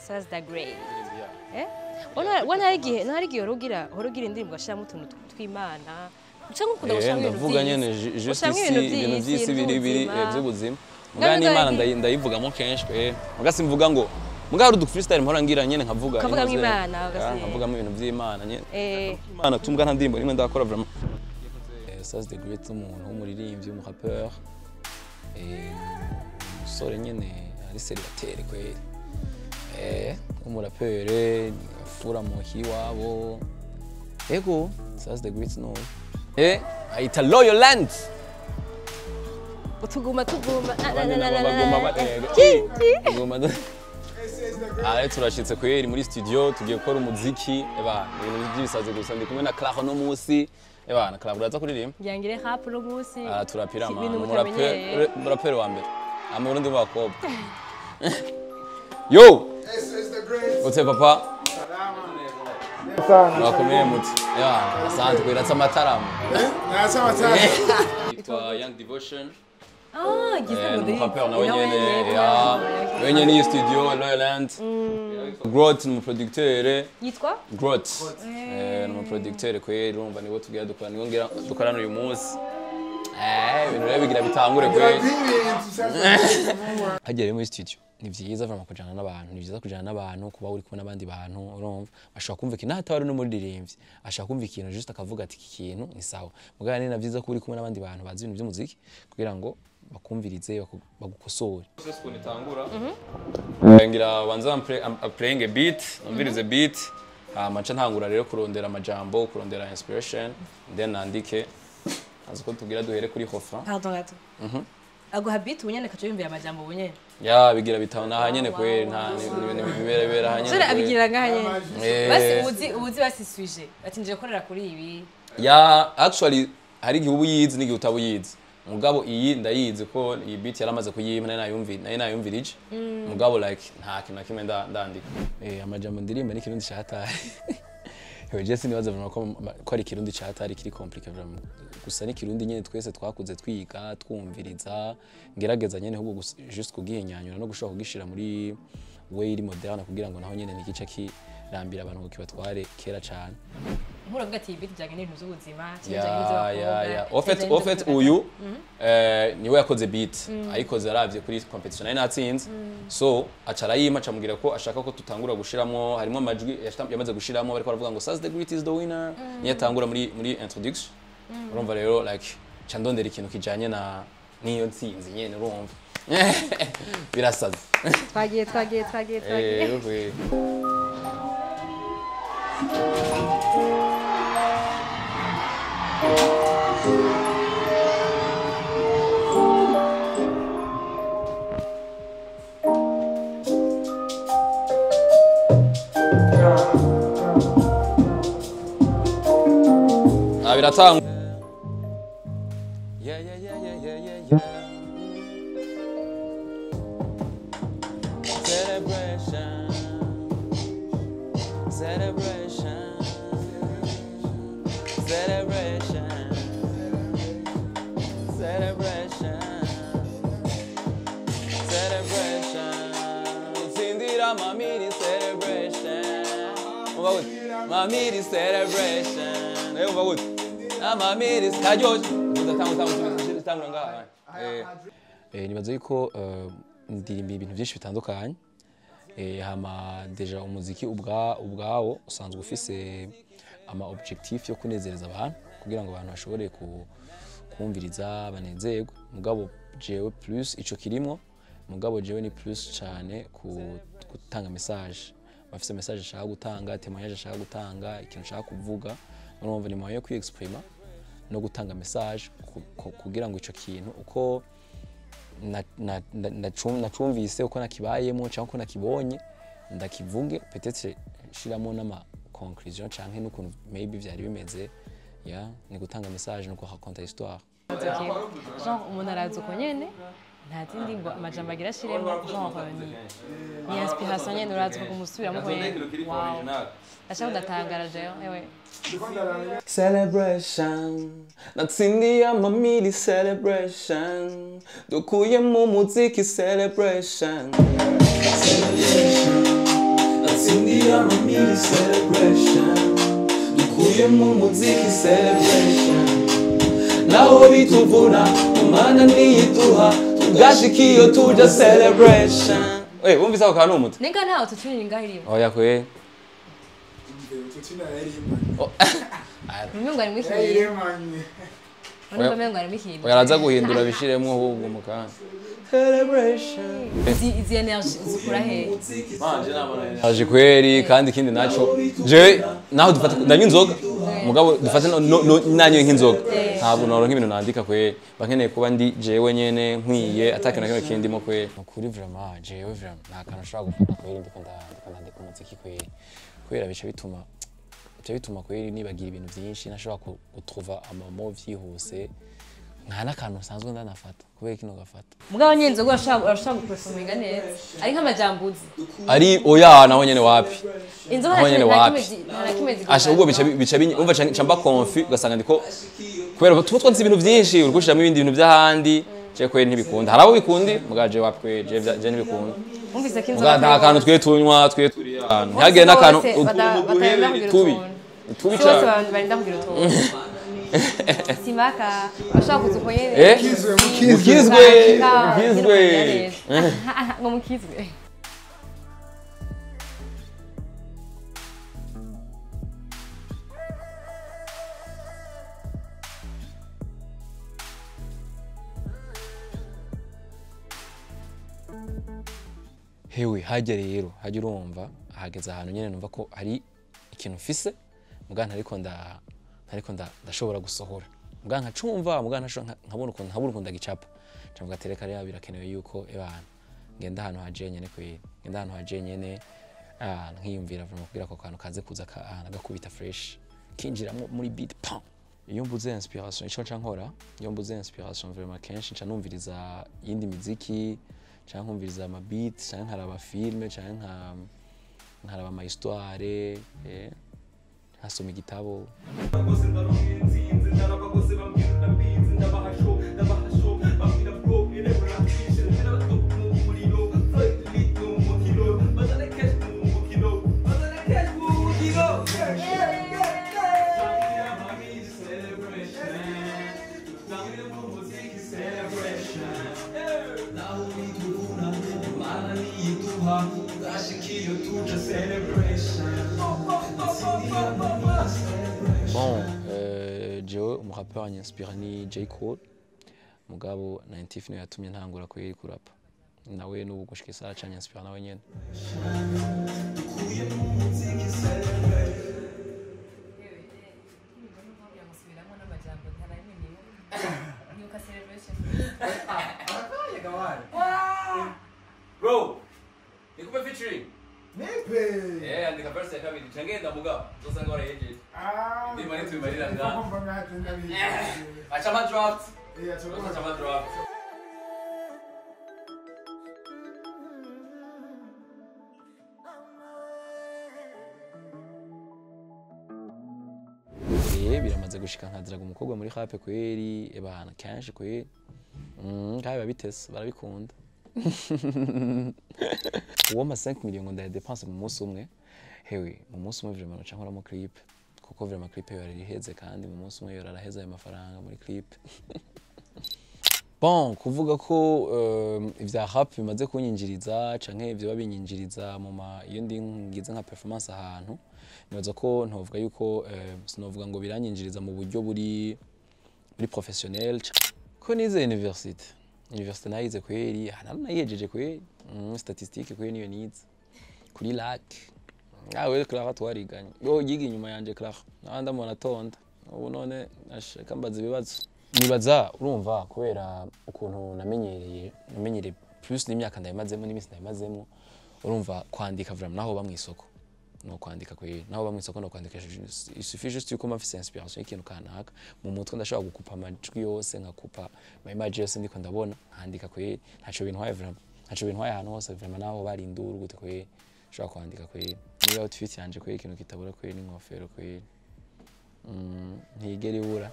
Saz the Great. Eh? Wana hari igihe hari igihe hora ugira indirimbo ashiramo utuntu tw'Imana. Uca nk'ukunda gushiramo ibintu Ndavuga nyene vy'isi. juste Ushiramwo isi, ibintu ibintu vy'isi, vy'isi biri by'ubuzima. Vy'ubuzima. Ngaho Muga n'Imana ndayivugamo kenshi, muga simvuga ngo, muga hari udu freestyle mpora ngira nyene nkavuga Ukavugamo inoze. Imana, Ya, nkavugamo ibintu vy'Imana nyene. Imana tumbwa nta ndirimbo nimwe ndakora vraiment. Saz the Great, umuntu w'umuririmbyi, w'umurappeur, umusore nyene ari célibataire kweri, w'umurappeur, fura muhi wabo. Ego, Saz the Great no ayita Loyal Land. Tuguma tuguma na na Abandi na nabo na na baguma na. baguma. Ah, turashitse kweri muri studio, tugiye gukora umuziki. Eba, ibintu by'ibisazi gusa. Ndi kumwe na Claro no musi. Eba, na Claro uraza kuririmba. Ngira ngire rap uno munsi. Ah, turapira Ibintu man. mutamenyereye. Umuraperi wa mbere ama Burundi b'abakobwa. Yo! Gute papa? Mwakomeye muti? Ya, asante kwiratsa amataramo. Yitwa Young Devotion. Ah, gize ngo Ni umuraperi nawe nyene, ya wewe nyene. Iyi studio Loyal Grot ni umuproducteur. Yitwa? Grot ni umuproducteur kweri. Urumva niwo tugira dukora, niwo ngira dukorana uyu munsi. Ibintu rero bigira bitangure kweri. Hagiye rero muri studio ni vyiza vraiment kujana n'abantu, ni vyiza kujana n'abantu, kuba uri kumwe n'abandi bantu. Urumva bashobora kumva ikintu, hataba ari n'umuririmbyi ashobora kumva ikintu juste akavuga ati: "Iki kintu ni sawa." Mugabo ni na vyiza kuba uri kumwe n'abandi bantu bazi ibintu by'umuziki kugira ngo bakumvirize, bagukosore. Ngira banza playing a beat, numvirize beat, hama nca ntangura rero kurondera amajambo, kurondera inspiration, then nandike. Azi ko tugira duhere kuri refrain. Pardon gato. Aguha beat ubunyene, kaca yumvira amajambo ubunyene? Ya, bigira bitanu naha nyene kweri, nta ni ibintu bibera bibera aha nyene Sore kweri. Abigira ngaha nyene? Eh. Basi ubuzi basi sujet ati nje gukorera kuri ibi. Ya, actually hari igihe uba uyizi n'igihe utaba uyizi. Mugabo iyi ndayizi ko iyi beat yaramaze kuyimpa, nari nayumvirije. Mugabo like nta kintu na kimwe ndandika. Amajambo ndirimba ni Kirundi catari. Yo, je sinibaza vraiment ko ari Kirundi catari kiri compliqué vraiment. Gusa ni Kirundi nyene twese twakuze twiga, twumviriza. Ngerageza nyene ahubwo juste kugihinyanyura no gushobora kugishira muri way iri moderne kugira ngo naho nyene ntigice kirambira abantu ngo kibatware kera cane. Nkuravuga ati iyi beat ijanye n'ibintu by'ubuzima. Ya, au fait uyu niwe yakoze beat, ayikoze aravye kuri competition nari natsinze. So aca arayimpa, aca ko ashaka ko tutangura gushiramo, harimo amajwi yamaze gushiramo bariko baravuga ngo "Saz the Great is the winner", niyo atangura muri introduction. Urumva rero like ca ndondera ikintu kijanye na niyo ntsinzi nyene. Urumva birasaze. Twagiye, twagiye, twagiye, twagiye. Oui. Ah, biratangwa. Yeah. Celebration. Celebration. Celebration. Celebration. Celebration. Tsindira mamiri celebration. Umva gute? Mamiri celebration. Umva gute? Amamiri karyoshe. Uza tangura tangura tangura ngaha. Nibaza yuko ndirimba ibintu byinshi bitandukanye. Hama déjà umuziki ubwawo usanzwe ufise ama objectif yo kunezereza abantu kugira ngo abantu bashobore kumviriza banezerwe. Mugabo jewe plus ico kirimwo, mugabo jewe ni plus cane ku gutanga message. Bafise message ashaka gutanga, témoignage ashaka gutanga, ikintu ashaka kuvuga. Urumva ni moyen yo kwiexprima no gutanga message kugira ngo ico kintu uko nacumvise, uko nakibayemo cyangwa uko nakibonye, ndakivuge, peut-être nshiramo n'ama conclusion canke n'ukuntu maybe vyari bimeze. Ya, ni gutanga message no raconter histoire. Genre umuntu araza uko nyene, nta zindi ngo amajambo agira ashiremo, genre ni inspiration nyene, uraza kumusubiramo uko nyene. Wow, ndashaka ndatangara jewe ewe. Celebration, natsindiye amamiri celebration, dukuye mu muziki celebration. Celebration. Amamiri celebration, dukuyemo umuziki celebration. Naho bituvuna, Imana niyiduha, tugashika iyo tuja celebration. Eh, wumvise ako kantu umutwe? Nenga nta autotune ngaho irimo. Oya kwe. Autotune yarayiremanye. Umengo harimo ikintu. Yarayiremanye. Urumva umengo harimo ikintu. Oya araza guhindura bishiremwo ahubwo mu kanya. Celebration. Izi energy zikura hehe? Manje namana aje kweri kandi ikindi naco je naho dufata ndanywa inzoga mugabo dufate nanyoye nk'inzoga ntabwo noronka ibintu nandika kweri bankeneye kuba ndi jewe nyene nkwiye atakintu na kimwe kindimo kweri kuri vraiment jewe vraiment nta kantu nshobora gufata kweri ndiko ndandika umuziki kweri kubera bica bituma kweri nibagira ibintu vyinshi ntashobora gutrouva amamo vyihuse nta n'akantu nsanzwe ndanafata kubera kino gafata Mugabo nyene inzoga urashobora guperforminga neza ari nk'amajambuzi ari oya naho nyene wapi inzoga Aho nyene wapi? nta kimwe Asha ubwo bica umva ca mba confu ugasanga ndiko kubera tuba twanze ibintu vyinshi uri gushiramo ibindi bintu vy'ahandi je kweri ntibikunda hari abo bikundi mugabo je wapi kweri je ntibikunda Wumvise ko inzoga mugabo nta kantu twe tunywa twe turi ahantu ntihagire n'akantu tubi tubi si bose cane abantu barinda kugira utuntu simaka bashaka kuza uko nyene Eh? Mukizwe, mukizwe. Mukizwe, mukizwe. Ngo mukizwe. Hewe hajya rero hajya urumva hageze ahantu nyene numva ko hari ikintu mfise muga ntariko ndashobora gusohora muga nkacumva muga nkabona ukuntu nkabura ukuntu ndagicapa ncavuga ati reka rero birakenewe yuko ebana ngenda ahantu haje nyene kweri ngenda ahantu haje nyene nkiyumvira vraiment kugira ako kantu kaze kuza agakubita fresh kinjiramwo muri beat pam. Iyo mbuze inspiration ico nca nkora iyo mbuze inspiration vraiment kenshi nca numviriza iyindi miziki canke nkumviriza ama beat canke nkaraba filme canke nkaraba ama histoire nkasoma igitabo. Bon, jewe umurapeur anyinspira ni J. Cole mugabo 90 niwe yatumye ntangura kweri kurapa nawe n'ubu gushika isaha acanyanspira nawe nyene. Bro, nikupe featuring. Nipe. Eh, andika verse ya kabiri. Changenda mugabo. Uzosanga warayejeje. Ah. Ndima nitumarira ngaho. Ngomba ngaho ndabizi. Acha ma draft. Eh, acha Acha ma draft. Eh, biramaze gushika nkaziraga umukobwa muri rap kweri ebana kenshi kweri. Kandi babitese barabikunda. Uwo ma 5 millions ngo ndayadepense mu munsi umwe. Hewe, mu munsi umwe vraiment nca nkoramo clip. Kuko vraiment clip yo yariheze kandi mu munsi umwe yoraraheza ayo mafaranga muri clip. Bon, kuvuga ko ivya rap bimaze kunyinjiriza canke ivyo babinyinjiriza mu ma iyo ndi ngize nka performance ahantu nibaza ko ntovuga yuko sinovuga ngo biranyinjiriza mu buryo buri professionnel. Ko nize université nayize kweri nayihejeje kweri statistique kweri niyo nize kuri lac awe Clara twariganye yo yiga inyuma yanje Clara nabandi amubona atonda ubu none ashaka mbaza ibibazo nibaza urumva kubera ukuntu namenyereye plus n'imyaka ndayimazemo n'imisi ndayimazemo urumva kwandika vraiment naho ba mwisoko no kwandika kweri naho ba mwisoko no kwandika il suffit juste yuko mfise inspiration y'ikintu kanaka mu mutwe ndashobora gukupa amajwi yose nkakupa ama image yose ndiko ndabona nkandika kweri ntaco bintwaye vraiment ntaco bintwaye ahantu hose vraiment naho bari induru gute kweri nshobora kwandika kweri niyo outfit yanje kweri ikintu kitabura kweri n'inkofero kweri ntigera ibura.